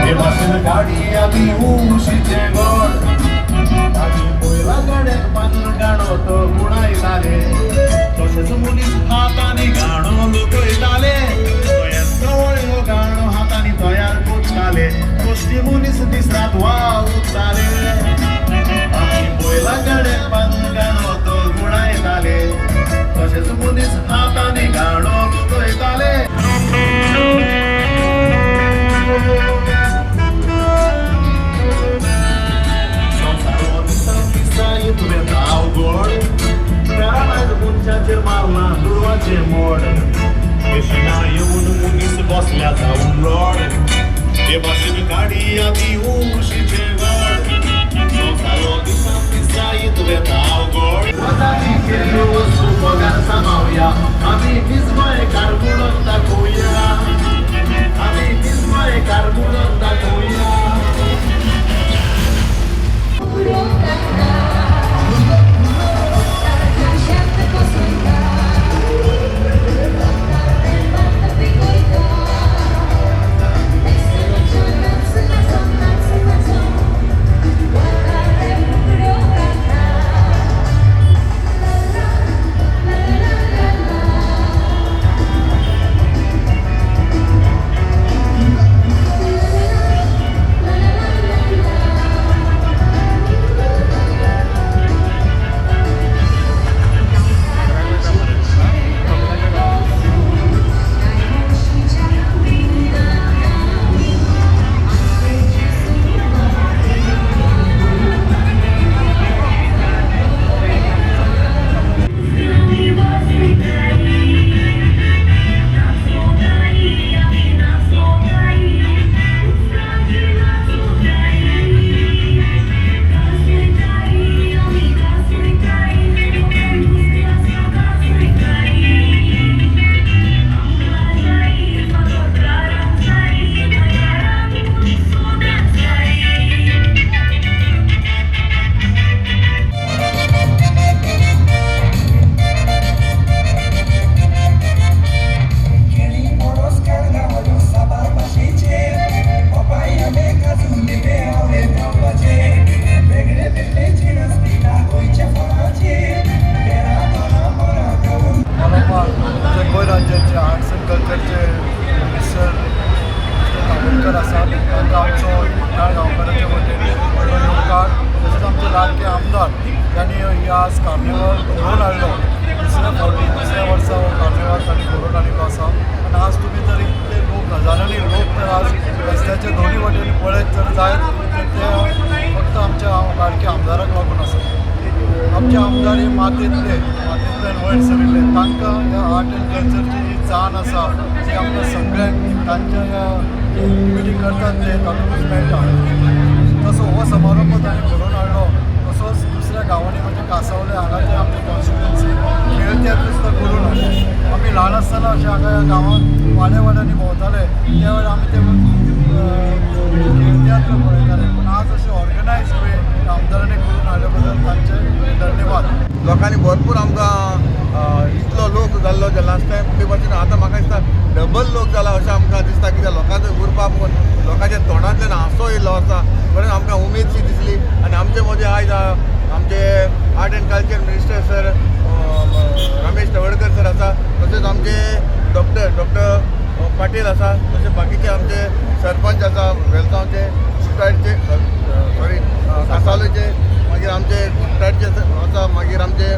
हे भाशेन गाडी आमी उशीचे गोड आमी पयला गाड्याक बांदून गाणो तो गुणायताले तशेंच मनीस हातांनी गाणो लुकयताले तो व्हडलो गाणो हातांनी तयार करताले कसली मनीस दीस रात वावुरताले आमी पयला गाड्याक बांदून गाणो तो गुणायताले तशेंच मनीस हातांनी गाणो लुकयताले. मनशाचेर मारला दुडवाचें मोड पेशना येवन मनीस बसल्या जावन लोड हे भाशेन गाडी आमी उशीचें गड संवसारो दिसान दिसा तुवें अवघड वतानी केल्ल्यो वस्तू पगार सांबाळया आमी नीज गोंयकार म्हणून दाखोवया आमी नीज गोंयकार म्हणून दाखोवया. आर्ट्स एंड कल्चरचे मिनिस्टर मिस्टर काकोडकर आसा तांकां आमचो कुट्टाळ गांवकाराच्या वतीन व्हडलो येवकार. तशेंच आमचे लाडके आमदार तांणी ही आज कार्निवल घडोवन हाडलो दुसऱ्या फावटी दुसऱ्या वर्सा हो कार्निवल तांणी घडोवन हाडिल्लो आसा आनी आज तुमी जर इतले लोक हजारांनी लोक तर आज रस्त्याच्या दोनी वटेन पळयत जर जायत तर ते फक्त आमच्या लाडक्या आमदाराक लागून आसा. आमचे आमदार हे मातयेंतल्यान वयर सरिल्ले तांकां ह्या आर्ट एंड कल्चरची जी जाण आसा ती आमकां सगळ्यांक तांच्या ह्या एक्टिविटी करतात ते तातूंतच मेळटा. तसो हो समारंभ तांणी घडोवन हाडलो तसोच दुसऱ्या गांवांनी म्हणजे कांसावले हांगा ते आमचे कॉन्स्टिट्युएन्सी खेळ तियात्र सुद्दां करून हाडले. आमी ल्हान आसतना अशें हांगा ह्या गांवांत वाड्या वाड्यांनी भोंवताले त्या वेळार आमी ते खेळ तियात्र पळयताले पूण आज अशें ऑर्गनायज वे आमदारांनी करून हाडले बद्दल तांचे धन्यवाद. लोकांनी भरपूर आमकां इतलो लोक जाल्लो जे लास्ट टायम ते भाशेन आतां म्हाका दिसता डबल लोक जाला अशें आमकां दिसता कित्याक लोकांचो उरपा पळोवन लोकांच्या तोंडांतल्यान हांसो येयल्लो आसा बरें आमकां उमेद शी दिसली. आनी आमचे मदीं आयज आमचे art and culture minister sir Ramesh Tawadkar sir आसा तशेंच आमचे डॉक्टर पाटील आसा तशें बाकीचे आमचे सरपंच आसा वेलगांवचे कुट्टाळचे सॉरी कांसावलेचे मागीर आमचे कुट्टाळचे आसा मागीर आमचे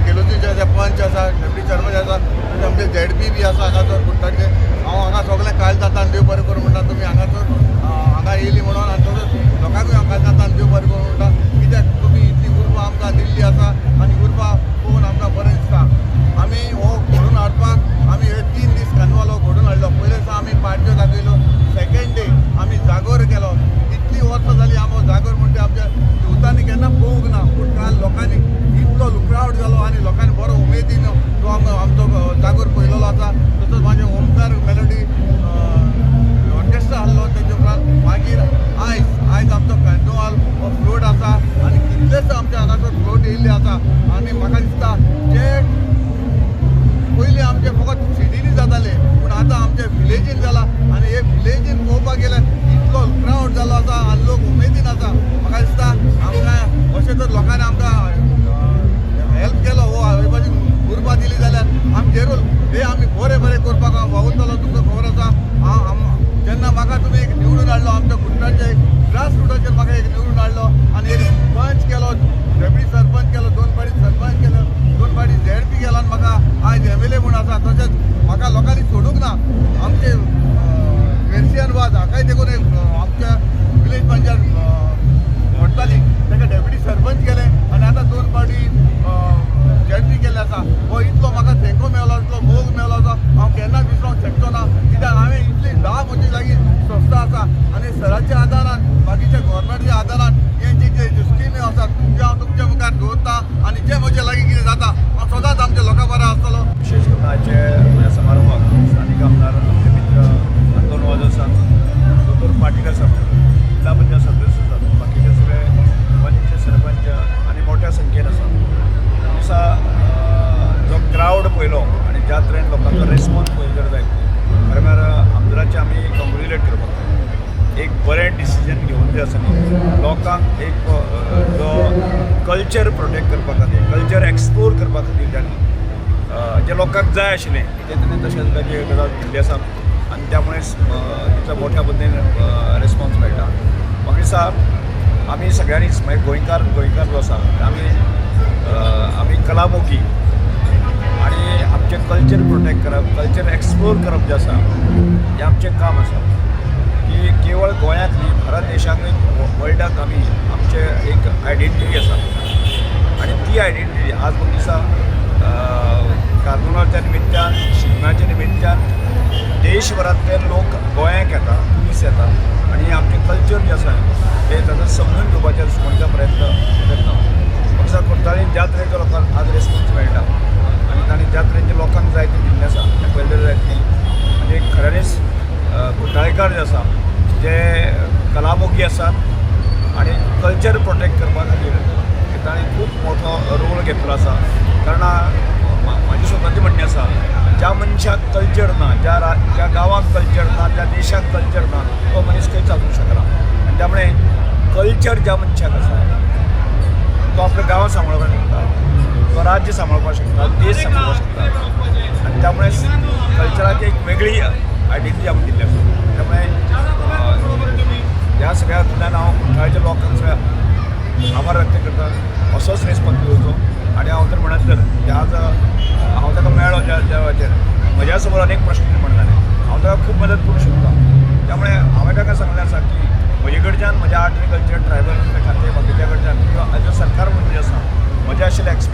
केलुतीचे आसा पंच आसा डेप्युटी चेअरमॅन आसा तशें आमचे झेडपी बी आसा हांगासर कुट्टाळचे. हांव हांगा सगळें काल जाता देव बरें करूं म्हणटा तुमी हांगासर हांगा येयली म्हणून आनी तसोच लोकांकूय हांव काल जाता देव बरें करूं म्हणटा कित्याक तुमी इतली उर्बा आमकां दिल्ली आसा आनी उर्बा पळोवन आमकां बरें दिसता. आमी हो घडोवन हाडपाक आमी हे 3 दीस कार्निवाल हो घडोवन हाडलो. पयले दिसा आमी पार्ट्यो दाखयल्यो सेकेंड डे आमी जागोर केलो. इतली वर्सां जाली आमी जागोर म्हणटा आमच्या युथांनी केन्ना पळोवंक ना पूण काल लोकांनी इतलो लुकआवट जालो आनी लोकांनी बरो उमेदीन तो आमचो जागोर पळयलेलो आसा. तसोच म्हाजे ओमकार मेलोडी ऑर्केस्ट्रा आहलो तेजे हे आमी बरें बरें करपाक हांव वावुरतलो. तुमकां खबर आसा, हांव जेन्ना म्हाका तुमी एक निवडून हाडलो, आमच्या कुट्टाचे ग्रास रुटाचेर म्हाका एक निवडून हाडलो आनी एक पंच केलो, डेप्युटी सरपंच केलो, दोन फावटी सरपंच केलो, दोन फावटी झेडपी केलो आनी म्हाका आयज एमएलए म्हूण आसा. तशेंच म्हाका लोकांनी सोडूंक ना. आमचे वेर्सियन वाज हाकाय देखून एक आमच्या विलेज पंचायत व्हडताली, ताका डेप्युटी सरपंच केले आनी आतां दोन फावटी झेडपी केल्ले आसा. हो इतलो म्हाका तेंको मेळ्ळो, इतलो मोग मेळ्ळो आसा, हांव केन्नाच विसरोंक शकचो ना. कित्याक हांवें इतली 10 म्हजे लागीं संस्था आसा आनी सराच्या आदारान, बाकीच्या गव्हर्मेंटच्या आदारान हे जे जे स्किमी आसात त्यो हांव तुमच्या मुखार दवरता आनी जे म्हजे लागीं कितें जाता हांव सदांच आमच्या लोकां बरो आसतलो. विशेष करून आजचे ह्या समारंभाक स्थानीक आमदार आमचे मित्र अंतोन वाज आसात, दोतोर पाटील आसा, जिल्हा पंचायत सदस्य आसात, बाकीचे सगळे पंच सरपंच आनी मोठ्या संख्येन आसा. दिसा जो क्रावड पळयलो आनी ज्या तरेन लोकांचो रेस्पॉन्स पळयलो जर जायत, खरें म्हळ्यार आमदाराचें आमी कॉंग्रेच्युलेट करपाक जाय. एक बरें डिसिजन घेवन जें आसा न्ही, लोकांक एक जो कल्चर प्रोटेक्ट करपा खातीर, कल्चर एक्सप्लोर करपा खातीर तांणी जे लोकांक जाय आशिल्लें तें ताणें तशें ताजी गजाल दिल्ली आसा आनी त्यामुळे तिचो मोठ्या पद्दतीन रेस्पॉन्स मेळटा. म्हाका दिसता आमी सगळ्यांनीच, मागीर गोंयकार गोंयकार जो आसा, आमी आमी कलामोगी आनी आमचें कल्चर प्रोटेक्ट करप, कल्चर एक्सप्लोर करप जें आसा हें आमचें काम आसा. की केवळ गोंयांत न्ही, भारत देशाक न्ही, वर्ल्डाक आमी आमचें एक आयडेंटिटी आसा आनी ती आयडेंटिटी आज म्हाका दिसता कार्निवालाच्या निमित्तान, शिगम्याच्या निमित्तान देशभरांतले लोक गोंयाक येता, टुरिस्ट येता आनी आमचें कल्चर जें आसा तें ताजो समजून घेवपाचो म्हणटा प्रयत्न करता. म्हाका दिसता कुठ्ठाळीन ज्या तरेचो लोकांक आज रेस्पॉन्स मेळटा आनी तांणी ज्या तरेन लोकांक जाय तें दिल्लें आसा तें पळयलें जायत न्ही. आनी खऱ्यांनीच कुठ्ठाळीकार जे आसा जे कलामोगी आसात आनी कल्चर प्रोटेक्ट करपा खातीर ताणें खूब मोठो रोल घेतलो आसा. कारण म्हाजें स्वताचें म्हणणें आसा, ज्या मनशाक कल्चर ना, ज्या गांवाक कल्चर ना, ज्या देशाक कल्चर ना, तो मनीस खंय चलूंक शकना. आनी त्यामुळे कल्चर ज्या मनशाक आसा तो आपल्या गांवां सांबाळपाक शकता, तो राज्य सांबाळपाक शकता, देश सांबाळपाक शकता. आनी त्यामुळे कल्चराक एक वेगळी आयडेंटिटी आमकां दिल्ली आसा. त्यामुळे ह्या सगळ्या हांव कुठ्ठाळीच्या लोकांक सगळ्या आभार व्यक्त करता. असोच रेस्पॉन्स दिवचो आनी हांव तर म्हणत तर की आज हांव ताका मेळ्ळो ज्या ज्या वेळाचेर म्हज्या समोर अनेक प्रश्न निर्माण जाले, हांव ताका खूब मदत करूंक शकता. त्यामुळे हांवें ताका सांगलें आसा की म्हजे कडच्यान म्हज्या आर्ट आनी कल्चर ट्रायबल खातें बाकीच्या कडच्यान किंवां एज अ सरकार म्हणून जे आसा म्हज्या आशिल्ले एक्सपर्ट